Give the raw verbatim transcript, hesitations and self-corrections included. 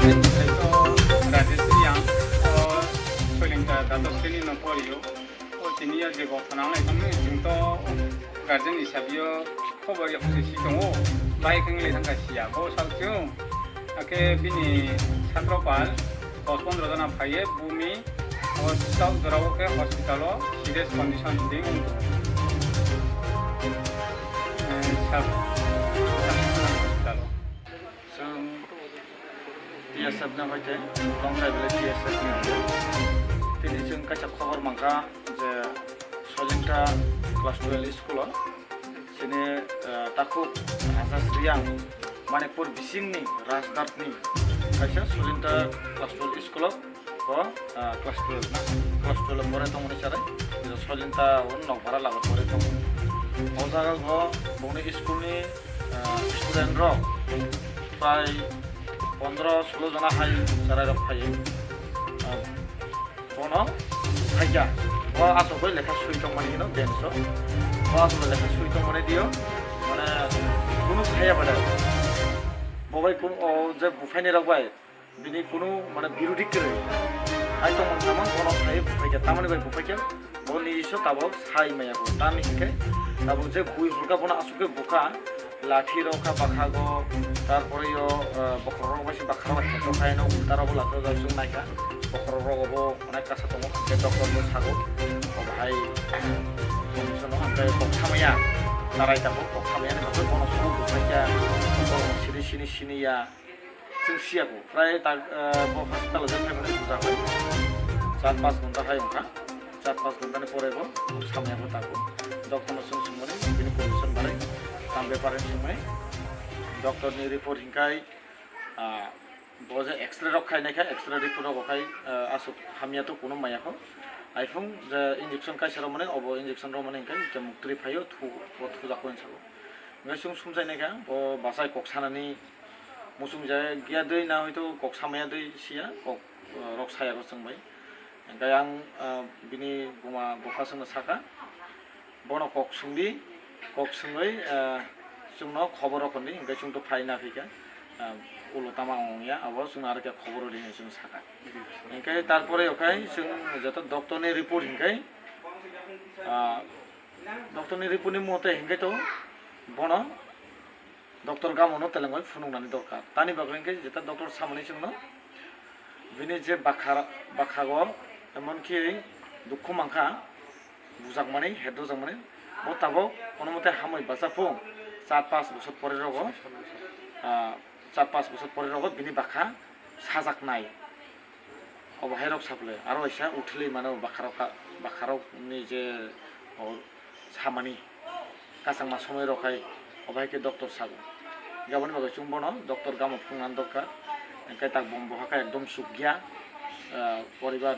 Kaitor Rajesh Reang, o Soilingta dato sreni no porio. O tini o je bo phanang lai tongni, chwng to guardian hisabe o khobor ya khusi si tongo. Bai khe wngwi thangkha siya. Bo sak chwng, akhe bini satro pal dos pondro jona phaiye bumi, o sak jorao khe hospital o serious condition twi wng tongo. Eh, sub, sub hospital o. Chwng T S F no hai khe, Long Tribal T S F ni hwnwi. Tini chwng kaisa khobor mankha je Soilingta class twelve school o chini, eh, takhuk Rajesh Reang, Manikpur bisingni Rajnath ni kaisa Soilingta class twelve school o, o, ah, class twelve na, class twelve pore tongmani sarai, Soilingta o nok bara lago pore tongo. O jaga o bongni school ni, ah, student rok prai pondro solo jona hai cherai rok phaiwi, ah, bono phaikha. Bo aswk bai lekha swi tongmani hino bench o. Bo aswk bai lekha swi tongmani dio, mane kunu saya bai. Bo bai kunu o je buphaini rok bai bini kunu mane birodhi kwrwi. Hai tongmani tamo bono phaiwi buphaikha. Tamoni bai buphaikha? Bo nijiso tabok sai maya bo. Tamni hinkhe tabok je bui hwlkha bono aswk khe bukha. Lathi rok kha bakhago, tarpore yo, eh, bokhorok bai se bakharok heto khaino ulta rok bo lathi rok bai chwng naikha. Bokhorok rogo bo onek kasa tongo, hwnkhe doctor no sago. Obo hai condition o hwnkhe kok samaya, narai tabok kok samaya ni bagwi bono sugo buphaikha, bono sini sini sini ya. Chwng siya bo, prai tak, eh, bo hospital o je phaimani buja hoi. Char pas ghonta hai wngkha. Char pas ghonta ni pore bo samya bo tago. Doctor no chwng swngmani bini condition bai tam bepar ni swngmani. Doctor ni report hinkai, ah, bo je X-ray rok khai naikha, X-ray report rok khai, ah, aswk hamya to kuno maya kho. Iphung je injection kaisa rok mani, obo injection rok mani hinkai je muktri phaio thu, bo thujak koi sago. Hingke chwng sumsai naikha, bo bachai kok sanani muchung jaya giya dui na hoito kok samaya dui siya, kok, eh, rok saya bo chwng bai. Hingke ang, eh, bini buma bupha chwngno saka, bono kok swngdi, kok swngwi, eh, chwngno khobor rok hwndi, hingke chwng to phai na phika, eh, ulo tama ongya, abo chwngno arokhe khobor rwdi hinwi chwng saka. Hingke tarpore okhai chwng joto doctor ni report hingke, ah, doctor ni report ni mote hingke to bono doctor gamo no telengoi phunuknani dorkar. Tani bagwi hingke jeta doctor samani chwngno bini je bakha, bakhago emonki dukhu mankha, bujakmani, head dojakmani, bo tabok kono mote hamwi bacha phung char pas bosor pore rogo, ah, char pas bosor pore rogo bini bakha sajaknai. Obo hai rok saple, aro waisa uthilwi mano bakharok ka-, bakharok ni je, o, samani kachangma somoi rok hai, obo hai khe doctor sago. Aboni bagwi chwng bono doctor gamo phunukna dorkar, hwnkhe tak bom bo hakhe ekdom chukya, ah, poribar.